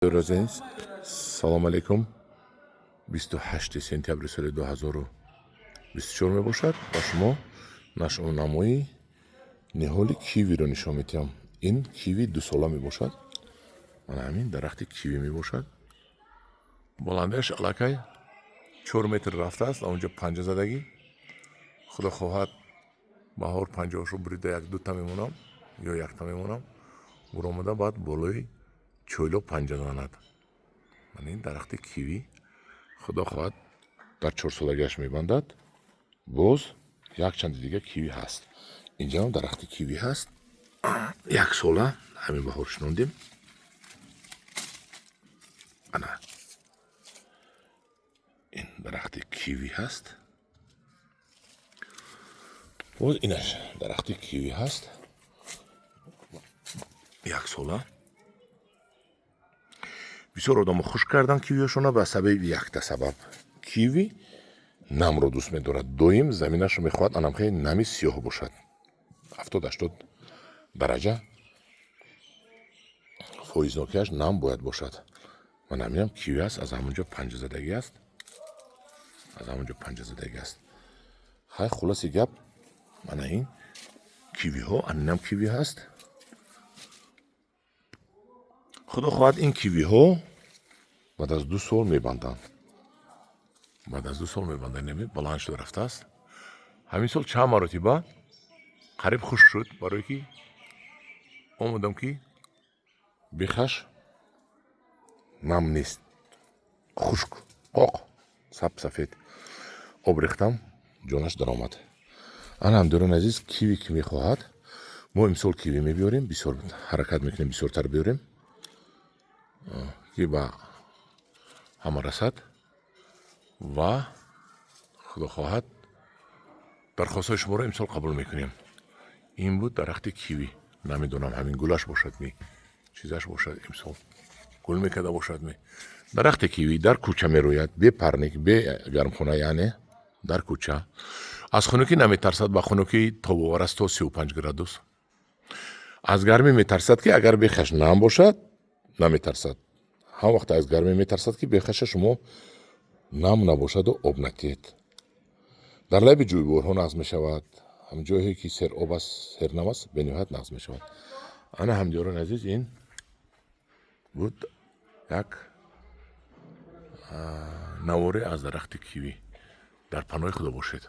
Азиз, салом алейкум. 28 сентябри соли 2024 мебошад. Ба шумо нашъунамои ниҳоли кивиро нишон медиҳам. Ин киви дусола мебошад. Мана ҳамин дарахти киви мебошад. Баландиаш аллакай 4 метр рафтааст. Онҷо панҷа задагӣ. Худо хоҳад, баҳор панҷаҳошо бурида, як дута мемонам ё якта мемонам, буромада, баъд болои чойло панҷа занад. Мана ин дарахти киви, худо хоҳад, дар чорсолагиаш мебандад. Боз якчанди дига киви ҳаст. Инҷаам дарахти киви ҳаст, яксола, ҳамин баҳор шинондем. Ана ин дарахти киви ҳаст. Боз инаш дарахти киви ҳаст, яксола. Бисёр одамо хушк кардан кивиҳошона ба сабаби якта сабаб: киви намро дӯст медорад, доим заминашро мехоҳад анамхе нами сиёҳ бошад. 70-80 дараҷа фоизнокиаш нам бояд бошад. Ман ҳаминам киви аст, аз ҳамонҷо панҷазадагӣ аст, аз ҳамонҷо панҷазадагӣ аст. Хай, хулоси гап, мана ин кивиҳо, анинам киви ҳаст. Худо хоҳад, ин кивиҳо баъд аз 2 сол мебанданд, баъд аз 2 сол мебанданд. Неми баланд шуда рафтааст. Ҳамин сол чанд маротиба қариб хушк шуд, барое ки омадам, ки бехаш нам нест, хушк, қоқ, саб сафед. Об рехтам, ҷонаш даромад. Ана, ҳамдиёрони азиз, киви ки мехоҳад, мо имсол киви мебиёрем. Бисёр ҳаракат мекунем, бисёртар биёрем, ки ба ҳама расад. Ва худо хоҳад, дархостҳои шуморо имсол қабул мекунем. Ин буд дарахти киви. Намедонам, ҳамин гулаш бошад ми, чизаш бошад, имсол гул мекарда бошад ми. Дарахти киви дар кӯча мерӯяд, бе парник, бе гармхона, яъне дар кӯча. Аз хунукӣ наметарсад, ба хунукӣ тобовар аст, то 35 градус. Аз гармӣ метарсад, ки агар бехаш нам бошад, наметарсад. Ҳам вақте аз гармӣ метарсад, ки бехаша шумо нам набошаду об натиҳед. Дар лаби ҷӯйборҳо нағз мешавад. Ҳам ҷое ки сероб аст, сернам аст, бениҳоят нағз мешавад. Ана, ҳамдиёрони азиз, ин буд як наворе аз дарахти киви. Дар паноҳи Худо бошед.